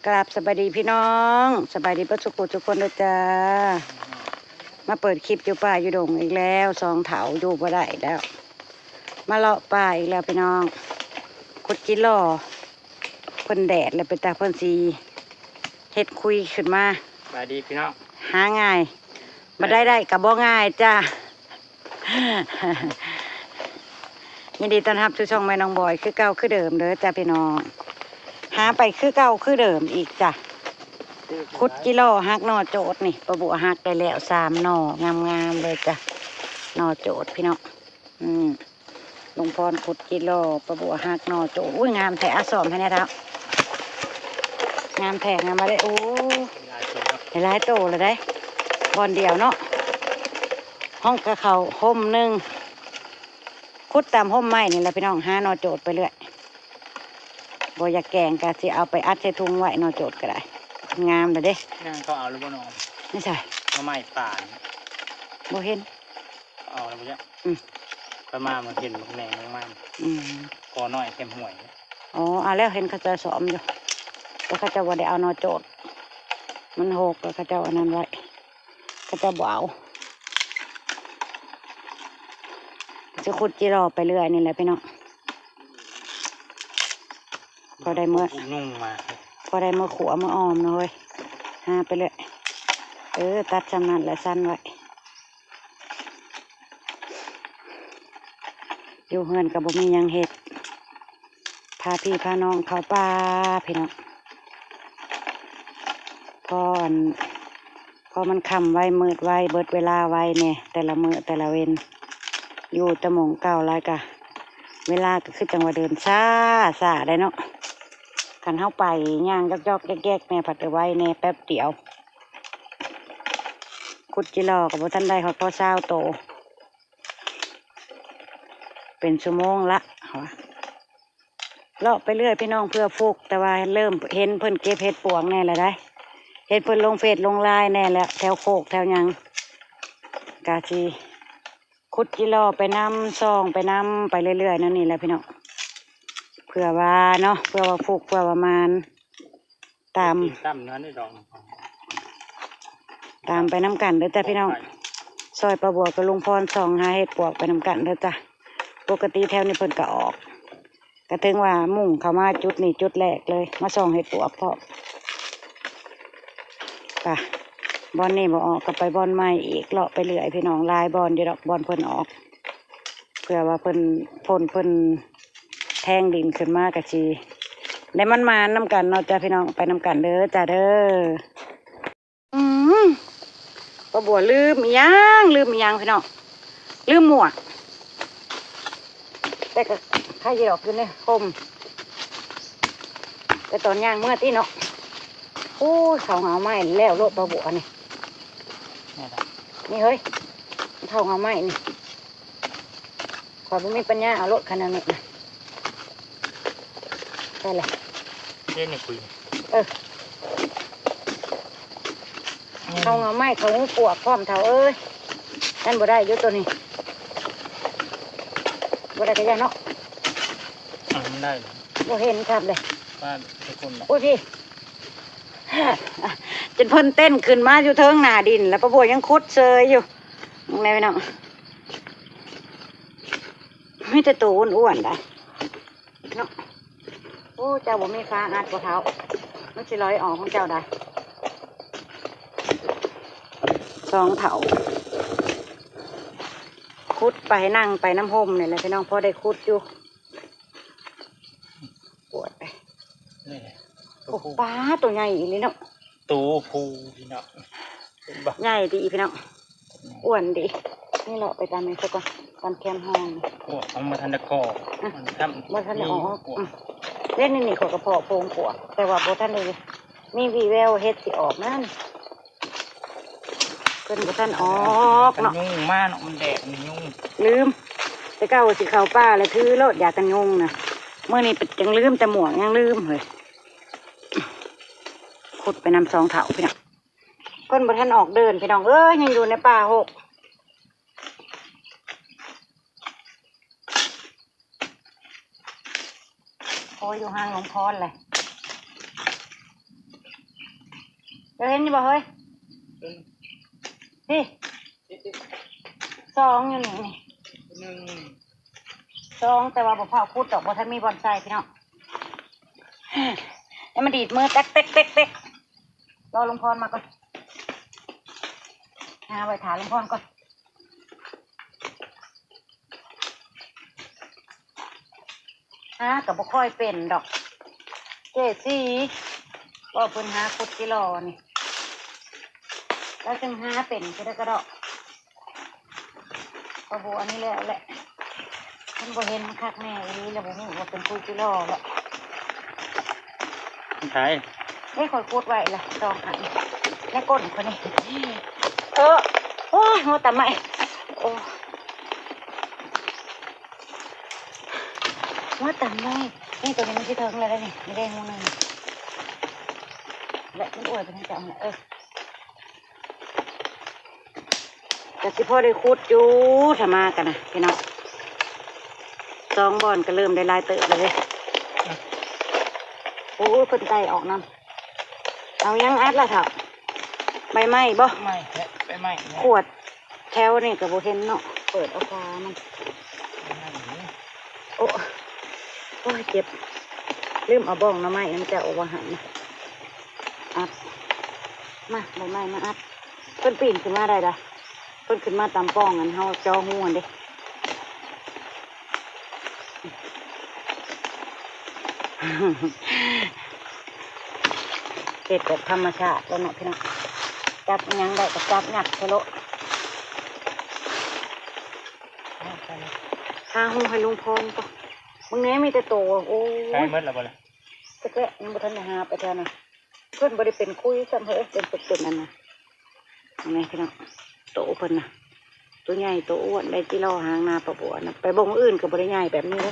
ກາບສະບາຍດີພີ່ນ້ອງ ສະບາຍດີເບິດສູ່ຜູ້ສູ່ຄົນເດີຈ້າ. ມາເປີດຄລິບຢູ່ປ່າຢູ່ດົງອີກແລ້ວ ສອງເຖົ້າຢູ່ບໍ່ໄດ້ແລ້ວ ມາເລາະປ່າອີກແລ້ວພີ່ນ້ອງ. ຂຸດຈິລໍ ເພິ່ນແດດແລ້ວ ເປັນຕາເພິ່ນຊິເຮັດຄຸຍຂຶ້ນມາ. ສະບາຍດີພີ່ນ້ອງ ຫາງ່າຍ ບໍ່ໄດ້ໄດ້ກໍບໍ່ງ່າຍຈ້າ. ຍິນດີຕ້ອນຮັບສູ່ຊ່ອງແມ່ນ້ອງບອຍຄືເກົ່າຄືເດີມເດີຈ້າພີ່ນ້ອງ. ຫາໄປຄືເກົ່າຄືເດີມອີກຈ້າ. ຂຸດຈິລໍຫັກໜໍ່ໂຈດນີ້ ປ້າບົວຫັກໄດ້ແລ້ວສາມໜໍ່ ງາມໆເລີຍຈ້າ. ໜໍ່ໂຈດພີ່ນ້ອງ ອືມ ລຸງພອນຂຸດຈິລໍ ປ້າບົວຫັກໜໍ່ໂຈດ. ອຸ້ຍ ງາມແທ້ ອາ ຊ້ອມໃຫ້ແດ່ເຖົ້າ. ງາມແທ້ ງາມມາເດ້. ໂອ້ ຫຼາຍໂຕແລ້ວເດ້ ບ່ອນດຽວເນາະ. ຫ້ອງກະເຂົ້າຮົ່ມໜຶ່ງ ຂຸດຕາມຮົ່ມໄມ້ນີ້ແຫຼະພີ່ນ້ອງ ຫາໜໍ່ໂຈດໄປເລື້ອຍ. ບໍ່ຢາກແກງກໍຊິເອົາໄປອັດໃສ່ທຸງໄວ້ ໜໍ່ໂຈດກໍໄດ້. ງາມແລ້ວເດ້. ຍ່າງເຂົາເອົາແລ້ວບໍ່ນ້ອງ? ໃນໃສ? ໜໍ່ໄມ້ປ່ານີ້ ບໍ່ເຫັນ. ເອົາແລ້ວບໍ່ຈັກ. ອືມ ຂ້ອຍມາ ມາເຫັນບັກແໜ່ງງາມ. ອືມ ກໍນ້ອຍແຄມຫ້ວຍ. ອໍ ເອົາແລ້ວ ເຫັນເຂົາເຈົ້າຊ້ອມຢູ່ ແຕ່ເຂົາເຈົ້າບໍ່ໄດ້ເອົາໜໍ່ໂຈດ ມັນຫົກ ແລ້ວເຂົາເຈົ້າອັນນັ້ນໄວ້ ເຂົາເຈົ້າບໍ່ເອົາ. ຊິຂຸດຈິລໍໄປເລື້ອຍນີ້ແຫຼະພີ່ນ້ອງ ພໍໄດ້ເມືອ ພຸ້ນຍຸງມາ ພໍໄດ້ເມືອຂົ້ວເມືອອອມເນາະເຮີ້ຍ. ຫາໄປເລື້ອຍ ເອີ ຕັດຊ່ຳນັ້ນແຫຼະ ສັ້ນໄວ້. ຢູ່ເຮືອນກໍບໍ່ມີຫຍັງເຮັດ ພາພີ່ພານ້ອງເຂົ້າປ່າພີ່ນ້ອງ. ພໍອັນ ພໍມັນຄ່ຳໄວ ມືດໄວ ເບິດເວລາໄວແດ່ ແຕ່ລະມື້ແຕ່ລະເວັນ. ຢູ່ແຕ່ໝ່ອງເກົ່າຫຼາຍກະ ເວລາກໍຄືຈັ່ງວ່າເດີນຊ້າ ຊ້າໄດ໋ເນາະ. ຄັນເຮົາໄປຍ່າງຈອກໆແຈກໆແດ່ ພັດໄວແດ່ ແປັບດຽວ. ຂຸດຈິລໍກໍບໍ່ທັນໄດ້ຮອດພໍຊາວໂຕ ເປັນຊົ່ວໂມງລະ ເລາະໄປເລື້ອຍພີ່ນ້ອງ ເພື່ອຟຸກ. ແຕ່ວ່າເລີ່ມເຫັນເພິ່ນເກັບເຫັດປວກແດ່ແລ້ວໄດ໋ ເຫັນເພິ່ນລົງເຟສລົງລາຍແດ່ແລ້ວ ແຖວໂຄກແຖວຫຍັງ ກະຊິຂຸດຈິລໍໄປນຳ ສ່ອງໄປນຳ ໄປເລື້ອຍໆແນວນີ້ແຫຼະພີ່ນ້ອງ. ເພື່ອວ່າເນາະ ເພື່ອວ່າຟຸກ ເພື່ອວ່າໝານ ຕາມ ຕາມໄປນຳກັນເດີຈ້າພີ່ນ້ອງ. ຊ່ອຍປ້າບົວກັບລຸງພອນສ່ອງຫາເຫັດປວກໄປນຳກັນເດີຈ້າ. ປົກກະຕິແຖວນີ້ເພິ່ນກໍອອກ ກໍເຖິງວ່າມຸ່ງເຂົ້າມາຈຸດນີ້ຈຸດແລກເລີຍ ມາສ່ອງເຫັດປວກພ້ອມ. ໄປ ບ່ອນນີ້ບໍ່ອອກກໍໄປບ່ອນໃໝ່ອີກ ເລາະໄປເລື້ອຍພີ່ນ້ອງ. ຫຼາຍບ່ອນຢູ່ດອກ ບ່ອນເພິ່ນອອກ ເພື່ອວ່າເພິ່ນ ຝົນເພິ່ນ ແທງດິນຂຶ້ນມາກະຊິໄດ້ໝານໆນຳກັນເນາະຈ້າພີ່ນ້ອງ. ໄປນຳກັນເດີຈ້າເດີ. ອືມ ປ້າບົວລືມອີ່ຫຍັງ ລືມອີ່ຫຍັງພີ່ນ້ອງ ລືມໝວກ. ແຕ່ກໍໃຄຢູ່ດອກ ຢູ່ໃນຮົ່ມ ແຕ່ຕອນຍ່າງເມືອຕິເນາະ. ໂອ້ຍ ເຂົາເຫງົາໄມ້ແລ້ວໂລດປ້າບົວນີ້ ນີ້ເຮີ້ຍ ເຂົາເຫງົາໄມ້ນີ້. ຂ້ອຍບໍ່ມີປັນຍາເອົາໂລດຂະໜາດນີ້ນະ. ໄດ້ແຫຼະ ເດ້ນີ້ຄຸຍ ເອີ ເຂົາເຫງົາໄມ້ ເຂົາຫູປວກພ້ອມເຖົ້າເອີຍ. ນັ້ນບໍ່ໄດ້ຢູ່ໂຕນີ້ ບໍ່ໄດ້ກະຢ່າເນາະ. ອ່າ ມັນໄດ້ ບໍ່ເຫັນຄັກເລີຍ ວ່າທຸກຄົນເນາະ. ໂອ້ຍ ພີ່ ຈົນເພິ່ນເຕັ້ນຂຶ້ນມາຢູ່ເທິງໜ້າດິນ ແລ້ວປ້າບົວຍັງຂຸດເຊີຍຢູ່. ເບິ່ງແດ່ພີ່ນ້ອງ ມີແຕ່ໂຕອ້ວນໆໄດ໋ເນາະ. ໂອ້ ເຈົ້າບໍ່ມີຝາອັດບໍ່ເຖົ້າ ມັນຊິລອຍອອກຂອງເຈົ້າໄດ໋. ສອງເຖົ້າ ຂຸດໄປ ນັ່ງໄປນຳຮົ່ມນີ້ແຫຼະພີ່ນ້ອງ ພໍໄດ້ຂຸດຢູ່. ປວດໄປ ນີ້ ໂອ້ ໂຕຜູ້ ປາ ໂຕໃຫຍ່ອີ່ຫຼີເນາະ. ໂຕຜູ້ພີ່ນ້ອງ ເຫັນບໍ່ ໃຫຍ່ຕິພີ່ນ້ອງ ອ້ວນດີ. ນີ້ເລາະໄປຕາມນີ້ຊະກ່ອນ ຕາມແຄມຫ້ອງ. ໂອ້ ເອົາມາທັນໄດ້ກໍ ອະ ມັນທຳ ບໍ່ທັນໄດ້ອອກ ອືມ ເດ້ນີ້ ນີ້ຂ້ອຍກະເພາະໂພງປວກ ແຕ່ວ່າບໍ່ທັນໄດ້ມີວີ່ແວວເຫັດຊິອອກນັ້ນ. ເພິ່ນບໍ່ທັນອອກເນາະ ຍຸງມາເນາະ ມັນແດດ ມັນຍຸງ ລືມ. ແຕ່ເກົ່າຊິເຂົ້າປ່າແລ້ວ ຖືໂລດຢາກັນຍຸງນະ. ມື້ນີ້ປະ ຈັ່ງລືມ ແຕ່ໝວກຍັງລືມເຮີ້ຍ. ຂຸດໄປນຳສອງເຖົ້າພີ່ນ້ອງ ເພິ່ນບໍ່ທັນອອກເດີ່ນພີ່ນ້ອງເອີຍ ຍັງຢູ່ໃນປ່າຮົກ. ໂອ້ຍ ຢູ່ຫ່າງຫຼວງພອນແຫຼະ. ເຈົ້າເຫັນຢູ່ບໍ່ເຮີ້ຍ? ເອີ ນີ້ ນີ້ ນີ້ ສອງຢູ່ນີ້ ນີ້ ໜຶ່ງ ສອງ ແຕ່ວ່າບໍ່ພ້າວຂຸດດອກ ບໍ່ທັນມີບ່ອນໃສ່ພີ່ນ້ອງ. ໃຫ້ມັນດີດມືແຕກເປັກໆໆ ລໍລຸງພອນມາກ່ອນ ຫາໄວ້ຖ້າລຸງພອນກ່ອນ. ຫາກໍບໍ່ຄ່ອຍເປັນດອກ ເຈສີ ເວົ້າເພິ່ນຫາຂຸດຈີລໍນີ້ ລາວຈຶ່ງຫາເປັນຄືໄດ້ກະດອກ. ເອົາບົວອັນນີ້ແຫຼະ ແຫຼະ ມັນບໍ່ເຫັນຄັກແນ່ອີ່ຫຼີ ແລ້ວບໍ່ຮູ້ວ່າເປັນຂຸດຈີລໍແຫຼະ. ມັນໄທ ເດ້ ຂ້ອຍຂຸດໄວ້ລະສອງອັນ ໃນກົ້ນຂ້ອຍນີ້. ເອີ ໂອ້ຍ ຫົວຕຳໄມ້ ໂອ້ ຫົວຕຳໄມ້. ນີ້ ໂຕນີ້ມັນຊິເຖິງແລ້ວເດ້ນີ້ ນີ້ເດ້ຮູໜຶ່ງ ແລະ ມັນອວຍໄປທາງເຈົ້າຫັ້ນແຫຼະ. ເອີ ກໍຊິພໍໄດ້ຂຸດຢູ່ ຖ້າມາກັນນະພີ່ນ້ອງ ສອງບ່ອນກໍເລີ່ມໄດ້ຫຼາຍເຕີບແລ້ວເດ້. ໂອ້ຍ ເພິ່ນໄຕ່ອອກນຳ. ເອົາຫຍັງອັດລະເຖົ້າ? ໃບໄມ້ບໍ? ໄມ້ແທະ ໃບໄມ້ແທະ. ຂວດແຖວນີ້ກໍບໍ່ເຫັນເນາະ ເປີດເອົາຝາມັນ. ໂອ້ ໂອ້ຍ ເຈັບ ລືມເອົາບ້ອງໜໍ່ໄມ້ນຳເຈົ້າວ່າຫັ້ນນະ. ອັດ ມາ ໃບໄມ້ມາອັດ. ເພິ່ນປີນຂຶ້ນມາໄດ້ດາ ເພິ່ນຂຶ້ນມາຕາມປ່ອງອັນເຮົາເຈາະຮູຫັ້ນເດ້. ເຮັດແບບທຳມະຊາດແລ້ວເນາະພີ່ນ້ອງ ຈັບຫຍັງໄດ້ກໍຈັບຫຍັກໃສ່ໂລດ. ຫາຮູໃຫ້ລຸງພອນກ່ອນ. ເບິ່ງແດ່ ມີແຕ່ໂຕ ໂອ້ຍ ໄກໝົດແລ້ວບໍ່ລະ? ຈັກແຫຼະ ຍັງບໍ່ທັນໄດ້ຫາໄປແຖວນັ້ນ. ເພິ່ນບໍ່ໄດ້ເປັນຄຸຍຊ້ຳເຮີ້ຍ ເປັນ ເປັນອັນນະ ເຫັນໄໝພີ່ນ້ອງ ໂຕເພິ່ນນະ ໂຕໃຫຍ່ໂຕອ້ວນ ໄດ້ຈີລໍຫາງນາປາບົວນະ. ໄປບ່ອນອື່ນກໍບໍ່ໄດ້ໃຫຍ່ແບບນີ້ເດ້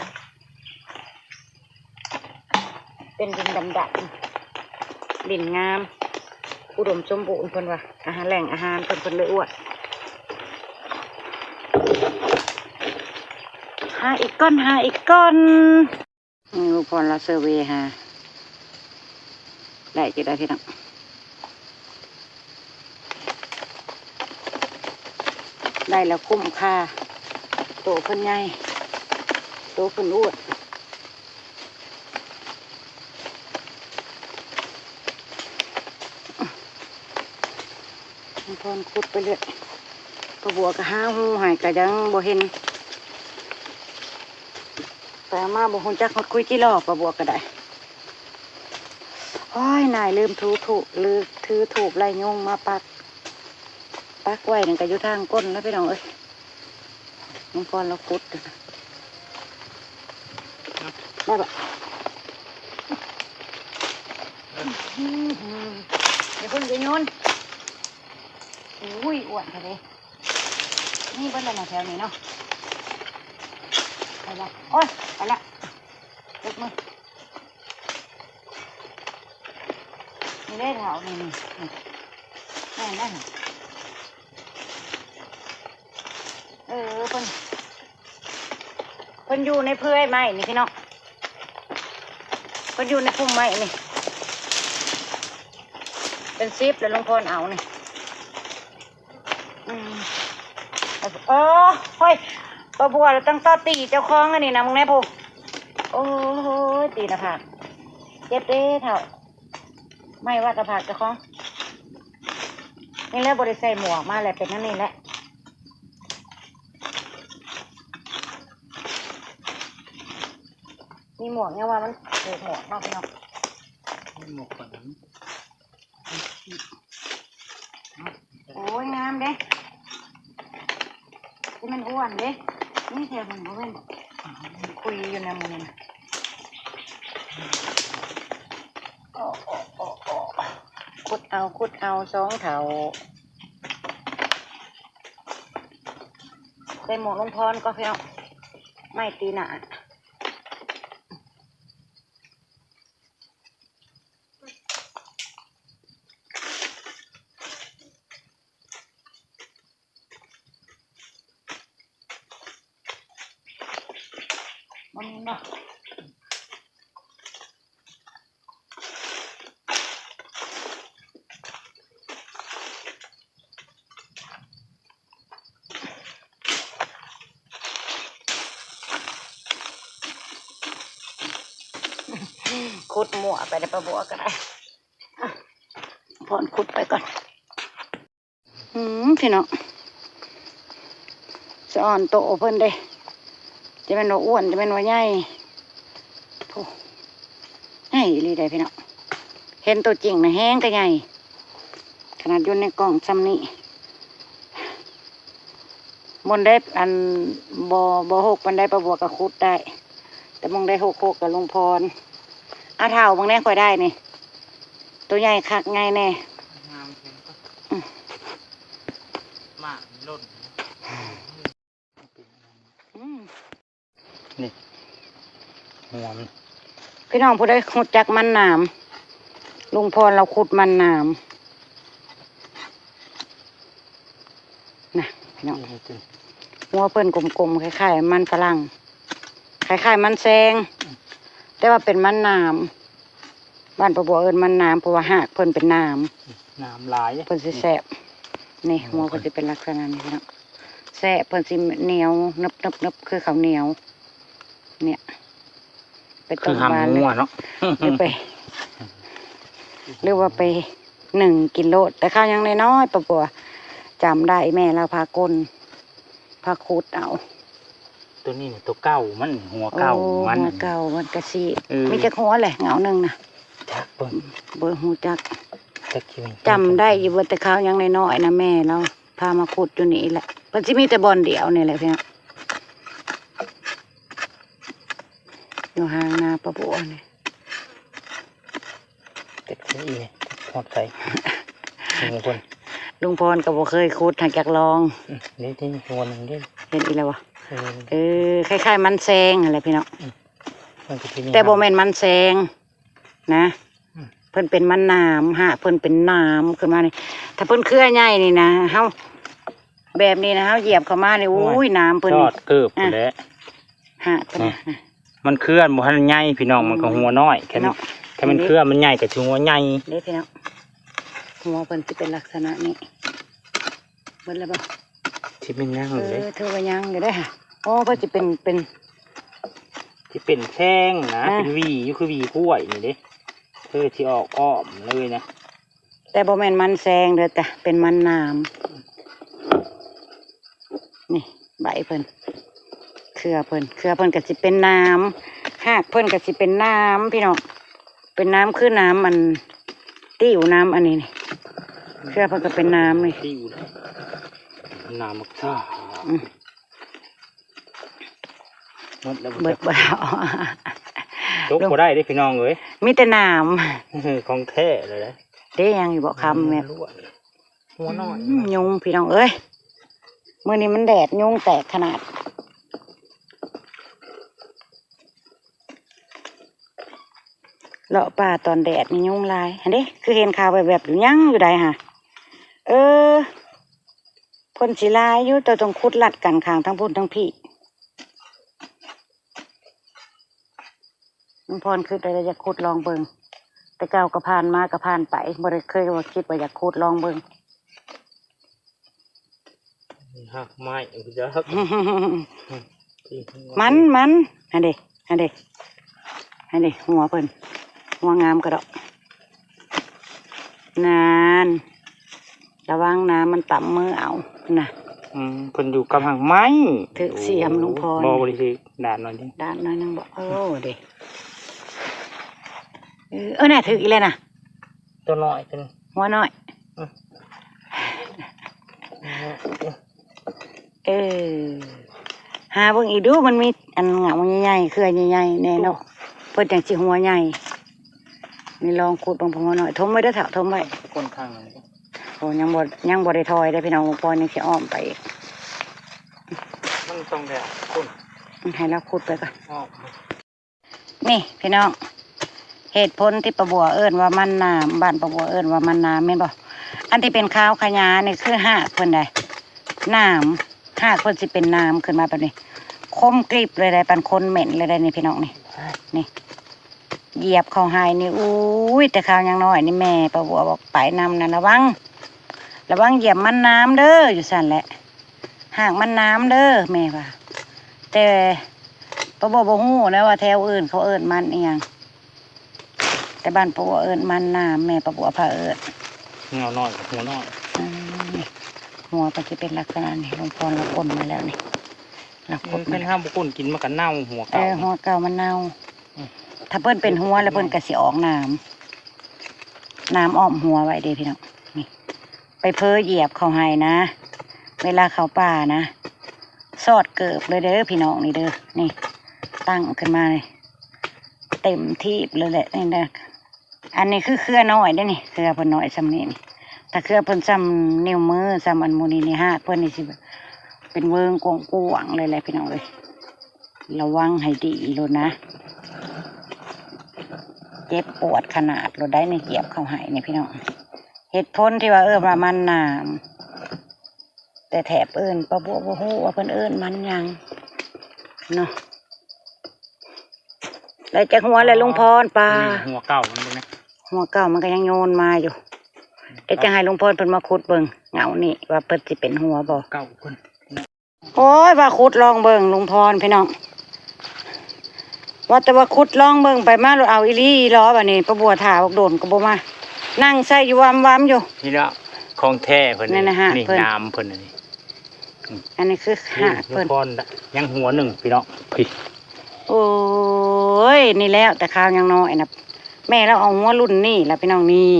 ເປັນດິນດຳໆ ດິນງາມ ອຸດົມສົມບູນ ເພິ່ນວ່າ ອາຫານ ແຫຼ່ງອາຫານເພິ່ນ ເພິ່ນເລີຍອ້ວນ. ຫາອີກກ່ອນ ຫາອີກກ່ອນ. ນີ້ ລຸງພອນລາວເຊີເວຫາ ໄດ້ຢູ່ໄດ໋ພີ່ນ້ອງ ໄດ້ແລ້ວຄຸ້ມຄ່າ ໂຕເພິ່ນໃຫຍ່ ໂຕເພິ່ນອ້ວນ. ລຸງພອນຂຸດໄປເລື້ອຍ ປາບົວກໍຫາຮູໃຫ້ກໍຍັງບໍ່ເຫັນ. ໄປເອົາມາບໍ່ຮູ້ຈັກຮອດຄຸຍຈີລໍ ປາບົວກໍໄດ້. ໂອ້ຍ ນາຍລືມຖືທູບ ລືມຖືທູບໄລ່ຍຸງມາປັກ ປັກໄວ້ນັ້ນກໍຢູ່ທາງກົ້ນແລ້ວພີ່ນ້ອງເອີຍ. ມັງກອນລາວຂຸດ ໄດ້ບໍ່? ຢ່າເພິ່ງ ຢ່າໂຍນ. ໂອ້ຍ ອ້ວນແທ້ເດ້. ນີ້ເບິດແລ້ວນະ ແຖວນີ້ເນາະ. ໄປລະ ໂອ້ຍ ໄປລະ ເຈັບມື. ນີ້ເດ້ເຖົ້າ ນີ້ ນີ້ ນີ້ ແມ່ນແລ້ວຫັ້ນ. ເອີ ເພິ່ນ ເພິ່ນຢູ່ໃນເຟືອຍໄມ້ນີ້ພີ່ນ້ອງ ເພິ່ນຢູ່ໃນພຸ່ມໄມ້ນີ້ ເປັນສິບແລ້ວ ລຸງພອນເອົານີ້. ອືມ ໂອ້ ໂອ້ຍ ປາບົວລະຕັ້ງຕໍ່ຕີເຈົ້າຂອງອັນນີ້ນະ ມຶງແນ່ພຸ້ນ. ໂອ້ຍ ຕີໜ້າຜາກ ເຈັບເດ້ເຖົ້າ ໄມ້ວັດໜ້າຜາກເຈົ້າຂອງ. ນີ້ແຫຼະ ບໍ່ໄດ້ໃສ່ໝວກມາແຫຼະ ເປັນອັນນີ້ແຫຼະ. ມີໝວກ ຍັງວ່າມັນຖືກໝວກເນາະພີ່ນ້ອງ. ມີໝວກກັນ ໂອ້ຍ ງາມເດ້. ຊິແມ່ນອ້ວນເດ້. ນີ້ແຖວນີ້ບໍ່ແມ່ນ ຄຸຍຢູ່ນຳມື້ນີ້ນະ. ໂອ້ ໂອ້ ໂອ້ ໂອ້ ຂຸດເອົາ ຂຸດເອົາ ສອງເຖົ້າ. ໃສ່ໝວກລຸງພອນກ່ອນພີ່ນ້ອງ ໄມ້ຕີໜ້າ. ບໍ່ມີບໍ່? ເ ຂຸດມົ້ວໄປເດີ ປາບົວກໍໄດ້. ອ່ະ ພອນຂຸດໄປກ່ອນ. ອືມ ພີ່ນ້ອງ ສະອອນໂຕເພິ່ນເດ້ ຈະແມ່ນວ່າອ້ວນ ຈະແມ່ນວ່າໃຫຍ່ ໂອ້ ໃຫຍ່ອີ່ຫຼີເດ້ພີ່ນ້ອງ. ເຫັນໂຕຈິງນະແຮງກະໃຫຍ່ ຂະໜາດຢູ່ໃນກ້ອງຊ່ຳນີ້. ບ່ອນໃດອັນບໍ່ ບໍ່ຮົກປານໃດ ປາບົວກໍຂຸດໄດ້ ແຕ່ບ່ອນໃດຮົກໆ ກໍລຸງພອນ. ອາ ເຖົ້າເບິ່ງແດ່ ຂ້ອຍໄດ້ນີ້ ໂຕໃຫຍ່ຄັກໃຫຍ່ແນ່ ງາມແຮງ ອືມ ມາກລົ້ນ ອືມ ນີ້ ຫົວມັນ ພີ່ນ້ອງຜູ້ໃດຮູ້ຈັກມັນໜາມ ລຸງພອນລາວຂຸດມັນໜາມນະ ພີ່ນ້ອງ. ນີ້ ຫົວເພິ່ນກົມໆ ຄ້າຍໆ ມັນຝຣັ່ງ ຄ້າຍໆ ມັນແຊງ ແຕ່ວ່າເປັນມັນໜາມ. ບ້ານປາບົວເອີ້ນມັນໜາມ ເພາະວ່າຮາກເພິ່ນເປັນໜາມ ໜາມຫຼາຍ ເພິ່ນຊິແຊບ. ນີ້ ນີ້ ຫົວເພິ່ນຊິເປັນລັກສະນະນີ້ພີ່ນ້ອງ ແຊບ ເພິ່ນຊິໜຽວໜຶບໆໆ ຄືເຂົ້າໜຽວ ເນ່ຍ ໄປຕົ້ມຫວານເລີຍ ຄືຫຳງົວເນາະ ຫຼືໄປ ຫຼືວ່າໄປໜຶ້ງກິນໂລດ. ແຕ່ຄາວຍັງນ້ອຍໆ ປາບົວຈຳໄດ້ ແມ່ລາວພາກົນ ພາຂຸດເອົາ. ໂຕນີ້ນະ ໂຕເກົ່າມັນ ຫົວເກົ່າ ໂອ້ ມັນ ຫົວເກົ່າມັນກະຊິ ເອີ ມີຈັກຫົວແຫຼະ ເຫງົາໜຶ່ງນະ ຈັກເບິ່ງ ບໍ່ຮູ້ຈັກ ຈັກຊິແມ່ນ ຈຳໄດ້ຢູ່ວ່າແຕ່ຄາວຍັງນ້ອຍໆນະ ແມ່ລາວພາມາຂຸດຢູ່ນີ້ແຫຼະ. ເພິ່ນຊິມີແຕ່ບ່ອນດຽວນີ້ແຫຼະພີ່ນ້ອງ ຢູ່ຫ່າງນາປາບົວນີ້. ຈັກຊິອີ່ນີ້ຮອດໃສ ເບິ່ງເພິ່ນ ລຸງພອນກໍບໍ່ເຄີຍຂຸດ ຫາກຢາກລອງ. ອືມ ນີ້ ນີ້ ຫົວໜຶ່ງເດ້ ເຫັນອີກແລ້ວບໍ່? ເອີ ເອີ ຄ້າຍໆ ມັນແຊງຫັ້ນແຫຼະພີ່ນ້ອງ ອືມ ມັນກໍຊິມີ ແຕ່ບໍ່ແມ່ນມັນແຊງນະ ອືມ ເພິ່ນເປັນມັນໜາມ ຮາກເພິ່ນເປັນໜາມຂຶ້ນມານີ້. ຖ້າເພິ່ນເຄືອໃຫຍ່ນີ້ນະ ເຮົາ ແບບນີ້ນະ ເຮົາຢຽບເຂົ້າມານີ້ ໂອ້ຍ ໂອ້ຍ ໜາມເພິ່ນ ຈອດເກີບພຸ້ນແຫຼະ ຮາກເພິ່ນນະ ມັນເຄືອບໍ່ທັນໃຫຍ່ພີ່ນ້ອງ ອືມ ມັນກໍຫົວນ້ອຍ ແຄ່ ເນາະ ແຄ່ມັນເຄືອມັນໃຫຍ່ກໍຊິຫົວໃຫຍ່ເດ້ພີ່ນ້ອງ. ຫົວເພິ່ນຊິເປັນລັກສະນະນີ້ ເບິດແລ້ວບໍ່? ຊິແມ່ນຍັງຢູ່ເດ້ ເອີ ຖືວ່າຍັງຢູ່ເດ້. ໂອ້ ເພິ່ນຊິເປັນ ເປັນ ຊິເປັນແຊງນະ ອ່າ ເປັນຫວີຢູ່ ຄືຫວີກ້ວຍນີ້ເດ້ ເອີ ຊິອອກອ້ອມເລີຍນະ. ແຕ່ບໍ່ແມ່ນມັນແຊງເດີ ແຕ່ເປັນມັນໜາມ. ນີ້ໃບເພິ່ນ ເຄືອເພິ່ນ ເຄືອເພິ່ນກໍຊິເປັນໜາມ ຮາກເພິ່ນກໍຊິເປັນໜາມພີ່ນ້ອງ ເປັນໜາມຄືໜາມອັນ ຕິ້ວ ໜາມອັນນີ້ນີ້ ເຄືອເພິ່ນກໍເປັນໜາມນີ້ ຕິ້ວ ໜາມໝາກຊາ ອືມ. ໝົດແລ້ວ ເບິດບໍ່ແລ້ວ ຈົກບໍ່ໄດ້ເດ້ພີ່ນ້ອງເອີຍ ມີແຕ່ໜາມ ຂອງແທ້ເລີຍເດ້. ເດ້ ຍັງຢູ່ບໍ່ຄຳແມ່ ຫົວນ້ອຍ ອືມ ຍຸງພີ່ນ້ອງເອີຍ ມື້ນີ້ມັນແດດ ຍຸງແຕກຂະໜາດ. ເລາະປ່າຕອນແດດນີ້ຍຸງຫຼາຍ ຫັ້ນເດ້ ຄືເຫັນຂາວແວບໆ ຢູ່ ຍັງຢູ່ໃດຫາ. ເອີ ເພິ່ນຊິຫຼາຍຢູ່ ແຕ່ຕ້ອງຂຸດລັດກັນຂ້າງທັງພຸ້ນທັງພີ້. ນ້ອງພອນຄິດໄດ້ ຢາກຂຸດລອງເບິ່ງ ແຕ່ເກົ່າກໍຜ່ານມາກໍຜ່ານໄປ ບໍ່ໄດ້ເຄີຍວ່າຄິດວ່າຢາກຂຸດລອງເບິ່ງ. ຮາກໄມ້ ມັນ ມັນ ຫັ້ນເດ້ ຫັ້ນເດ້ ຫັ້ນເດ້ ຫົວເພິ່ນ ຫົວງາມກະດອກ ນັ້ນ ລະວັງນະ ມັນຕຳມືເອົານະ. ອືມ ເພິ່ນຢູ່ກັບຮາກໄມ້ ຖືກສຽມ ໂອ້ ຫຼວງພໍ່ ບໍ່ ບໍ່ໄດ້ຖືກ ດາດໜ້ອຍໜຶ່ງ ດາດໜ້ອຍໜຶ່ງບໍ? ໂອ້ ເດ້ ເອີ ເອີ ນະ ຖືກອີກແລ້ວນະ ຕົວນ້ອຍ ຕົວ ຫົວນ້ອຍ ອືມ ເອີ ຫາເບິ່ງອີກດູ ມັນມີອັນເຫງົາໃຫຍ່ໆ ເຄືອໃຫຍ່ໆແດ່ເນາະ ເພິ່ນຈັ່ງຊິຫົວໃຫຍ່. ນີ້ລອງຂຸດເບິ່ງ ຫົວນ້ອຍ ຖົມໄວ້ເດີເຖົ້າ ຖົມໄວ້ ຄົນຂ້າງນັ້ນ ໂອ້ ຍັງບໍ່ ຍັງບໍ່ໄດ້ຖອຍເດ້ພີ່ນ້ອງ ບໍ່ພໍຍັງຊິອ້ອມໄປອີກ ມັນຕ້ອງໄດ້ຂຸດ ໃຫ້ລາວຂຸດໄປກ່ອນ ອ້ອມ. ນີ້ພີ່ນ້ອງ ເຫດຜົນທີ່ປ້າບົວເອີ້ນວ່າມັນໜາມ ບ້ານປ້າບົວເອີ້ນວ່າມັນໜາມແມ່ນບໍ່? ອັນທີ່ເປັນຂາວຂະຫຍານີ້ຄືຮາກເພິ່ນໃດ ໜາມ ຮາກເພິ່ນຊິເປັນໜາມຂຶ້ນມາແບບນີ້ ຄົມກຣິບເລີຍໃດ ປານຄົນເໝັນເລີຍໃດນີ້ພີ່ນ້ອງ ນີ້ ນີ້ ຢຽບເຂົ້າໃຫ້ນີ້ ອຸ້ຍ ແຕ່ຄາວຍັງນ້ອຍນີ້ ແມ່ປ້າບົວບອກໄປນຳນະ ລະວັງ ລະວັງຢຽບມັນໜາມເດີ ຢູ່ຊັ້ນແຫຼະ ຮາກມັນໜາມເດີ ແມ່ວ່າ ແຕ່ປ້າບົວບໍ່ຮູ້ນະວ່າແຖວອື່ນເຂົາເອີ້ນມັນອີ່ຫຍັງ ແຕ່ບ້ານປ້າບົວເອີ້ນມັນນາມ ແມ່ປ້າບົວພາເອີ້ນ ເຫງົ້ານ້ອຍກັບຫົວນ້ອຍ. ອືມ ຫົວກໍຊິເປັນລັກສະນະນີ້ ລຸງພອນລາວກົ້ນມາແລ້ວນີ້ ລາວ ເອີ ຄົ້ນມາ ຄັນເຮົາບໍ່ຄົ້ນກິນມັນກໍເນົ່າ ຫົວ ເອີ ເກົ່າ ຫົວເກົ່າມັນເນົ່າ. ອືມ ຖ້າເພິ່ນເປັນຫົວແລ້ວເພິ່ນກໍຊິອອກໜາມ ໜາມອ້ອມຫົວໄວ້ເດ້ພີ່ນ້ອງ. ນີ້ ໄປເຜີຢຽບເຂົ້າໃຫ້ນະ ເວລາເຂົ້າປ່ານະ ຊອດເກີບເລີຍເດີພີ່ນ້ອງ ນີ້ເດີ. ນີ້ ຕັ້ງຂຶ້ນມານີ້ ເຕັມທີ່ເລີຍແຫຼະ ນີ້ເດີ. ອັນນີ້ຄືເຄືອນ້ອຍເດ້ນີ້ ເຄືອເພິ່ນນ້ອຍຊ່ຳນີ້ນີ້ ຖ້າເຄືອເພິ່ນຊ່ຳນິ້ວມື ຊ່ຳອັນໝູ່ນີ້ນີ້ ຮາກເພິ່ນນີ້ຊິເປັນເວີງກວ້າງໆເລີຍແຫຼະພີ່ນ້ອງເອີຍ. ລະວັງໃຫ້ດີໂລດນະ ເຈັບປວດຂະໜາດໂລດໄດ໋ນີ້ ຢຽບເຂົ້າໃຫ້ນີ້ພີ່ນ້ອງ. ເຫດຜົນທີ່ວ່າເອີ້ນວ່າມັນນາມ ແຕ່ແຖບອື່ນປ້າບົວບໍ່ຮູ້ວ່າເພິ່ນເອີ້ນມັນຫຍັງເນາະ. ໄດ້ຈັກຫົວແລ້ວລຸງພອນ? ປາ ນີ້ຫົວເກົ່າມັນເບິ່ງນະ ຫົວເກົ່າມັນກໍຍັງໂຍນມາຢູ່. ເຮັດຈັ່ງໃຫ້ລຸງພອນເພິ່ນມາຂຸດເບິ່ງເຫງົ້ານີ້ວ່າເພິ່ນຊິເປັນຫົວບໍ່ ເກົ່າເພິ່ນ. ໂອ້ຍ ວ່າຂຸດລອງເບິ່ງລຸງພອນພີ່ນ້ອງ ວ່າແຕ່ວ່າຂຸດລອງເບິ່ງ ໄປມາໂລດ ເອົາອີ່ຫຼີອີ່ຫຼໍບາດນີ້. ປ້າບົວຖ້າບັກໂດນກໍບໍ່ມາ ນັ່ງໃສ່ຢູ່ວຳໆຢູ່. ນີ້ລະຂອງແທ້ເພິ່ນ ນັ້ນນະຮະ ນີ້ ເພິ່ນ ນ້ຳເພິ່ນນີ້. ອືມ ອັນນີ້ຄືຮາກເພິ່ນ ນີ້ລຸງພອນ ຍັງຫົວໜຶ່ງພີ່ນ້ອງ. ໂອ້ຍ ນີ້ແລ້ວແຕ່ຄາວຍັງນ້ອຍນະ ແມ່ລາວເອົາຫົວລຸ້ນນີ້ລະພີ່ນ້ອງ. ນີ້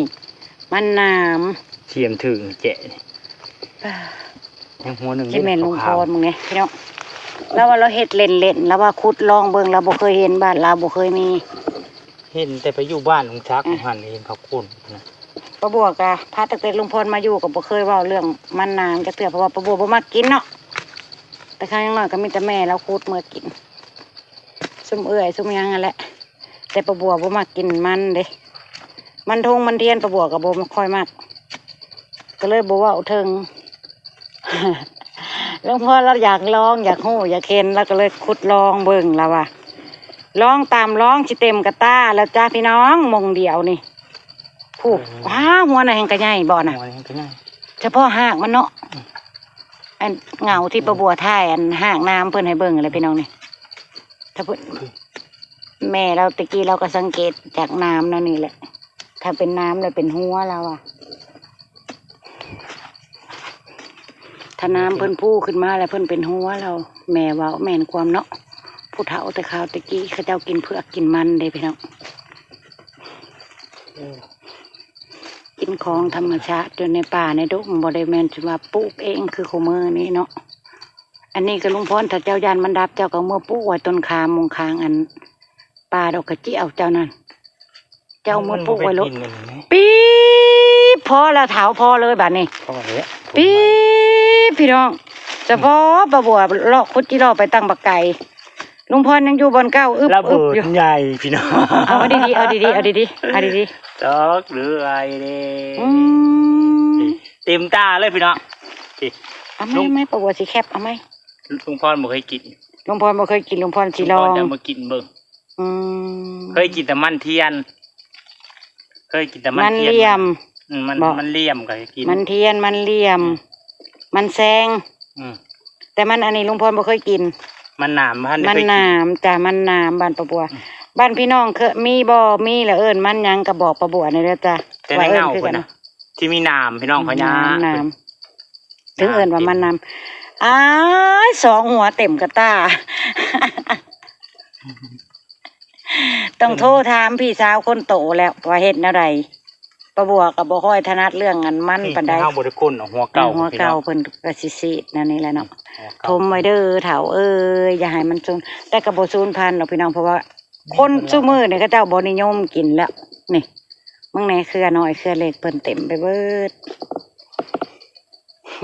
ມັນນາມ ທຽມຖືແຈະນີ້ ປາ ຍັງຫົວໜຶ່ງ ຊິແມ່ນລຸງພອນ ເບິ່ງແດ່ພີ່ນ້ອງ. ລາວວ່າລາວເຮັດເລ່ນໆ ລາວວ່າຂຸດລອງເບິ່ງ ລາວບໍ່ເຄີຍເຫັນ ບ້ານລາວບໍ່ເຄີຍມີ. ເຫັນແຕ່ໄປຢູ່ບ້ານລຸງສັກ ອືມ ຫັ້ນເຫັນເຂົາຂຸດນະ. ປ້າບົວກະພາຕັ້ງແຕ່ລຸງພອນມາຢູ່ ກໍບໍ່ເຄີຍເວົ້າເລື່ອງມັນນາມຈັກເທື່ອ ເພາະວ່າປ້າບົວບໍ່ມັກກິນເນາະ. ແຕ່ຄາວຍັງນ້ອຍກໍມີແຕ່ແມ່ລາວຂຸດເມືອກິນ ຊຸມເອື້ອຍຊຸມຫຍັງຫັ້ນແຫຼະ. ແຕ່ປ້າບົວບໍ່ມັກກິນມັນເດ້ ມັນທົງມັນທຽນ ປ້າບົວກໍບໍ່ຄ່ອຍມັກ ກໍເລີຍບໍ່ເວົ້າເຖິງ. ລຸງພອນລາວຢາກລອງ ຢາກຮູ້ ຢາກເຫັນ ລາວກໍເລີຍຂຸດລອງເບິ່ງ ລາວວ່າ ລອງຕາມລອງຊິເຕັມກະຕ່າແລ້ວຈ້າພີ່ນ້ອງ. ໂມງດຽວນີ້ ຜູ້ ເອີ ວ້າ ຫົວນັ້ນແຮ່ງກະໃຫຍ່ບໍ່ນະ ຫົວແຮ່ງກະໃຫຍ່ ສະເພາະຮາກມັນເນາະ. ອືມ ອັນເຫງົ້າທີ່ປ້າບົວຖ່າຍ ອັນຮາກນ້ຳເພິ່ນໃຫ້ເບິ່ງແຫຼະພີ່ນ້ອງນີ້ ຖ້າເພິ່ນ ອືມ ແມ່ລາວແຕ່ກີ້ລາວກໍສັງເກດຈາກນ້ຳແນວນີ້ແຫຼະ ຖ້າເປັນນ້ຳແລ້ວເປັນຫົວລາວວ່າ ຖ້ານ້ຳເພິ່ນຟູຂຶ້ນມາແລ້ວເພິ່ນເປັນຫົວລາວ. ແມ່ເວົ້າແມ່ນຄວາມເນາະ ຜູ້ເຖົ້າແຕ່ຄາວແຕ່ກີ້ເຂົາເຈົ້າກິນເຜືອກກິນມັນເດ້ພີ່ນ້ອງ. ເອີ ກິນຂອງທຳມະຊາດຢູ່ໃນປ່າໃນດົງ ບໍ່ໄດ້ແມ່ນຊິວ່າປູກເອງຄືຄູ່ມື້ນີ້ເນາະ. ອັນນີ້ກໍລຸງພອນ ຖ້າເຈົ້າຢ້ານມັນດັບ ເຈົ້າກໍເມືອປູກໄວ້ຕົ້ນຂາມ ໝົງຂ້າງອັນປ່າດອກກະຈຽວເຈົ້ານັ້ນ ເຈົ້າເມືອປູກໄວ້ໂລດ. ປີບ ພໍແລ້ວເຖົ້າ ພໍເລີຍບາດນີ້ ພໍແລ້ວ ປີບ ພີ່ນ້ອງ. ສະເພາະປ້າບົວເລາະຂຸດຈິເລາະໄປຕັ້ງບັກໄກ ລຸງພອນຍັງຢູ່ບ່ອນເກົ່າ ອຶບ ລະເບີດ ອຶບຢູ່ ໃຫຍ່ພີ່ນ້ອງ. ເອົາດີໆ ເອົາດີໆ ເອົາດີໆ ເອົາດີໆ ຕອກເລື່ອຍເດ້. ອືມ ເຕັມຕາເລີຍພີ່ນ້ອງ. ເອົາໃໝ່ ເອົາໃໝ່ ປ້າບົວຊິແຄບ ເອົາໃໝ່. ລຸງພອນບໍ່ເຄີຍກິນ ລຸງພອນບໍ່ເຄີຍກິນ ລຸງພອນຊິລອງ ລຸງພອນຈະມາກິນເບິ່ງ. ອືມ ເຄີຍກິນແຕ່ມັນທຽນ ເຄີຍກິນແຕ່ມັນ ມັນທຽນ ຫຼ້ຽມ ອືມ ມັນ ບໍ່ ມັນຫຼ້ຽມກໍກິນ ມັນທຽນ ມັນຫຼ້ຽມ ອືມ ມັນແຊງ ອືມ ແຕ່ມັນອັນນີ້ລຸງພອນບໍ່ເຄີຍກິນ. ມັນໜາມ ມັນໜາມຈ້າ ມັນໜາມ. ບ້ານປ້າບົວ ອືມ ບ້ານພີ່ນ້ອງເຄີຍມີບໍ່ ມີລະເອີ້ນມັນຫຍັງກໍບອກປ້າບົວແດ່ເດີຈ້າ. ແຕ່ໃນເຫງົ້າພຸ້ນນະ ທີ່ມີໜາມ ພີ່ນ້ອງ ອືມ ພະຍາ ໜາມ ເຖິງເອີ້ນວ່າມັນນາມ. ອ້າຍ ສອງຫົວເຕັມກະຕ່າ ຕ້ອງໂທຖາມພີ່ສາວຄົນໂຕແລ້ວວ່າເຮັດແນວໃດ. ປ້າບົວກໍບໍ່ຄ່ອຍຖະໜັດເລື່ອງອັນມັນປານໃດ ເຮົາບໍ່ໄດ້ຄົ້ນເອົາຫົວເກົ່າ ເອີ ຫົວເກົ່າພີ່ນ້ອງ ເພິ່ນກໍຊິສີດແນວນີ້ແຫຼະເນາະ. ອືມ ຫົວເກົ່າ ຖົມໄວ້ເດີເຖົ້າເອີຍ ຢ່າໃຫ້ມັນສູນ ແຕ່ກໍບໍ່ສູນພັນດອກພີ່ນ້ອງ ເພາະວ່າຄົນຊຸມື້ນີ້ເຂົາເຈົ້າບໍ່ນິຍົມກິນແລ້ວ. ນີ້ ເບິ່ງແດ່ ເຄືອນ້ອຍເຄືອເລັກເພິ່ນເຕັມໄປເບິດ.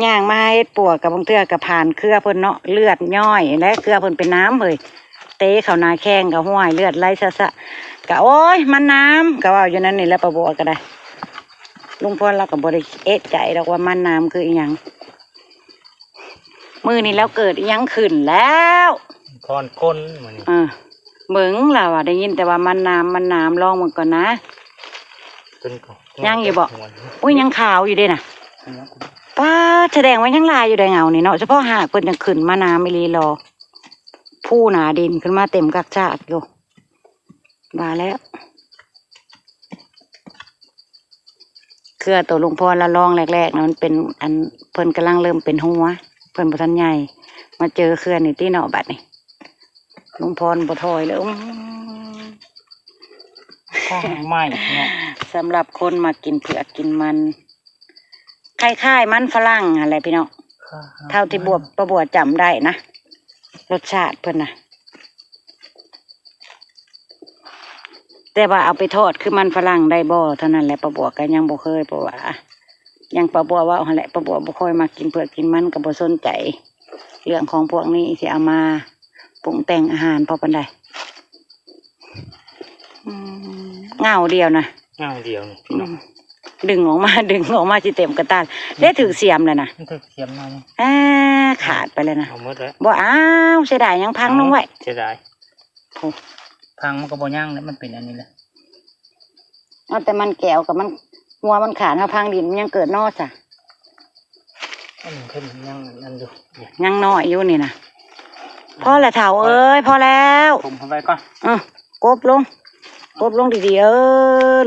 ຍ່າງມາເຮັດປົວກະບາງເທື່ອກະຜ່ານເຄືອເພິ່ນເນາະ ເລືອດຍ້ອຍແຫຼະ ເຄືອເພິ່ນເປັນນ້ຳເຮີ້ຍ ເຕະເຂົ້າໜ້າແຂ້ງກະຫ້ວຍເລືອດໄຫຼຊະໆ ກະໂອ້ຍມັນນ້ຳ ກະເວົ້າຢູ່ນັ້ນນີ້ແຫຼະ ປ້າບົວກະໄດ້. ລຸງພອນລາວກະບໍ່ໄດ້ເອະໃຈດອກວ່າມັນນ້ຳຄືອີ່ຫຍັງ. ມື້ນີ້ລາວເກີດອີ່ຫຍັງຂຶ້ນແລ້ວ ພອນຄົນມື້ນີ້ ເອີ ເບິ່ງລາວວ່າໄດ້ຍິນແຕ່ວ່າມັນນ້ຳ ມັນນ້ຳ ລອງເບິ່ງກ່ອນນະ. ເພິ່ນກໍ ຍັງຢູ່ບໍ່? ອຸ້ຍ ຍັງຂາວຢູ່ເດ້ນະ. ປາດ ສະແດງວ່າຍັງຫຼາຍຢູ່ໃດເຫງົ້ານີ້ເນາະ ສະເພາະຮາກເພິ່ນຍັງຂຶ້ນມາໜາມອີ່ຫຼີຫຼໍ ພູໜ້າດິນຂຶ້ນມາເຕັມກັກຊາກຢູ່. ວ່າແລ້ວ ເຄືອໂຕລຸງພອນລະລອງແລກໆນະ ມັນເປັນອັນ ເພິ່ນກຳລັງເລີ່ມເປັນຫົວ ເພິ່ນບໍ່ທັນໃຫຍ່ ມາເຈີເຄືອນີ້ຕິເນາະ ບັດນີ້ລຸງພອນບໍ່ຖອຍເລີຍ. ອືມ ຂອງໃໝ່ເນາະ ສຳລັບຄົນມັກກິນເຜືອກກິນມັນ ຄ້າຍໆມັນຝຣັ່ງຫັ້ນແຫຼະພີ່ນ້ອງ ເທົ່າທີ່ບວ ປ້າບົວຈຳໄດ້ນະ ລົດຊາດເພິ່ນນະ. ແຕ່ວ່າເອົາໄປທອດຄືມັນຝຣັ່ງໄດ້ບໍ່ເທົ່ານັ້ນແຫຼະ ປ້າບົວກໍຍັງບໍ່ເຄີຍ ເພາະວ່າ ຢ່າງປ້າບົວເວົ້າຫັ້ນແຫຼະ ປ້າບົວບໍ່ຄ່ອຍມັກກິນເຜືອກກິນມັນ ກໍບໍ່ສົນໃຈເລື່ອງຂອງພວກນີ້ ຊິເອົາມາປຸງແຕ່ງອາຫານພໍປານໃດ. ອືມ ເຫງົ້າດຽວນະ ເຫງົ້າດຽວນີ້ພີ່ນ້ອງ ອືມ ດຶງອອກມາ ດຶງອອກມາຊິເຕັມກະຕານ ເດ້ຖືກສຽມແລ້ວນະ ມັນຖືກສຽມມານີ້ ອາ ຂາດໄປແລ້ວນະ ເອົາໝົດແລ້ວ ບໍ່ ອ້າວ ເສຍດາຍຫຍັງ ພັງລົງໄວ້ ເສຍດາຍ ໂອ້ ພັງມັນກໍບໍ່ຍັງແລ້ວ ມັນເປັນອັນນີ້ແຫຼະ ເອົາແຕ່ມັນແກ້ວກັບມັນ ຫົວມັນຂາດ ເຮົາພັງດິນມັນຍັງເກີດໜໍ່ຊະ ອັນນີ້ເພິ່ນຍັງອັນນັ້ນຢູ່ ຍັງນ້ອຍຢູ່ນີ້ນະ ພໍແລ້ວເຖົ້າເອີຍ ພໍແລ້ວ ຖົມເຂົ້າໄປກ່ອນ ເອີ ກົບລົງ ກົບລົງດີໆ ເອີ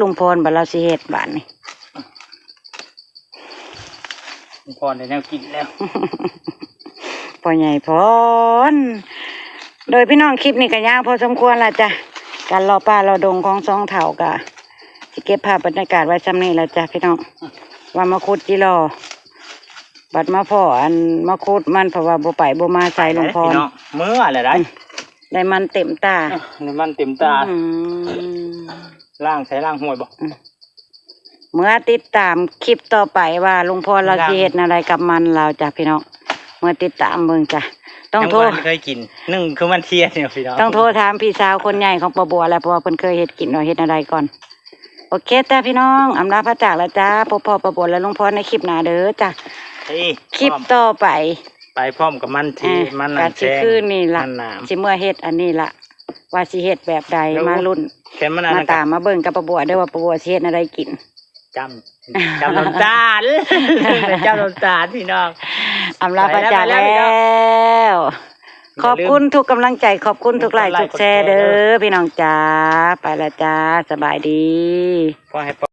ລຸງພອນ ບັດລາວຊິເຮັດບາດນີ້ ລຸງພອນໄດ້ແນວກິນແລ້ວ ພໍ່ໃຫຍ່ພອນ. ໂດຍພີ່ນ້ອງ ຄລິບນີ້ກໍຍາວພໍສົມຄວນລະຈ້ະ ການເລາະປ່າເລາະດົງຂອງສອງເຖົ້າ ກໍຊິເກັບພາບບັນຍາກາດໄວ້ສ່ຳນີ້ລະຈ້ະພີ່ນ້ອງ ວ່າມາຂຸດຈິລໍ ບັດມາພໍ້ອັນມາຂຸດມັນ ເພາະວ່າບໍ່ໄປບໍ່ມາໃສ ລຸງພອນ ພີ່ນ້ອງ ເມື່ອແລ້ວໄດ໋ ອືມ ໄດ້ມັນເຕັມຕາ ໄດ້ມັນເຕັມຕາ ອືມ ລ້າງໃສ ລ້າງຫ້ວຍບໍ່ ອືມ ເມື່ອຕິດຕາມຄລິບຕໍ່ໄປວ່າລຸງພອນລາວຊິເຮັດແນວໃດກັບມັນລາວຈ້ະພີ່ນ້ອງ ເມື່ອຕິດຕາມເບິ່ງຈ້ະ ຕ້ອງໂທ ຍັງບໍ່ທັນເຄີຍກິນ ໜຶ່ງຄືມັນທຽນຢູ່ພີ່ນ້ອງ ຕ້ອງໂທຖາມພີ່ສາວຄົນໃຫຍ່ຂອງປ້າບົວແຫຼະ ເພາະວ່າເພິ່ນເຄີຍເຮັດກິນວ່າເຮັດແນວໃດກ່ອນ. ໂອເຄຈ້ະພີ່ນ້ອງ ອຳລາພາຈາກລະຈ້ະ ພົບພໍ້ປ້າບົວ ແລະ ລຸງພອນໃນຄລິບໜ້າເດີຈ້ະ ຄລິບຕໍ່ໄປ ໄປພ້ອມກັບມັນທີ່ ອ່າ ມັນນັ້ນ ກໍຊິຄືນີ້ລະ ຊິເມືອເຮັດອັນນີ້ລະ ວ່າຊິເຮັດແບບໃດ ມາລຸ້ນ ມາຕາມມາເບິ່ງກັບປ້າບົວເດີວ່າປ້າບົວຊິເຮັດແນວໃດກິນ ຈ້ຳ ຈ້ຳນ້ຳຕານ ຈ້ຳນ້ຳຕານພີ່ນ້ອງ ອຳລາພາຈາກແລ້ວ ຂອບຄຸນທຸກກຳລັງໃຈ ຂອບຄຸນທຸກໄລ ທຸກແຊເດີພີ່ນ້ອງຈ້າ ໄປລະຈ້າ ສະບາຍດີ ຂໍໃຫ້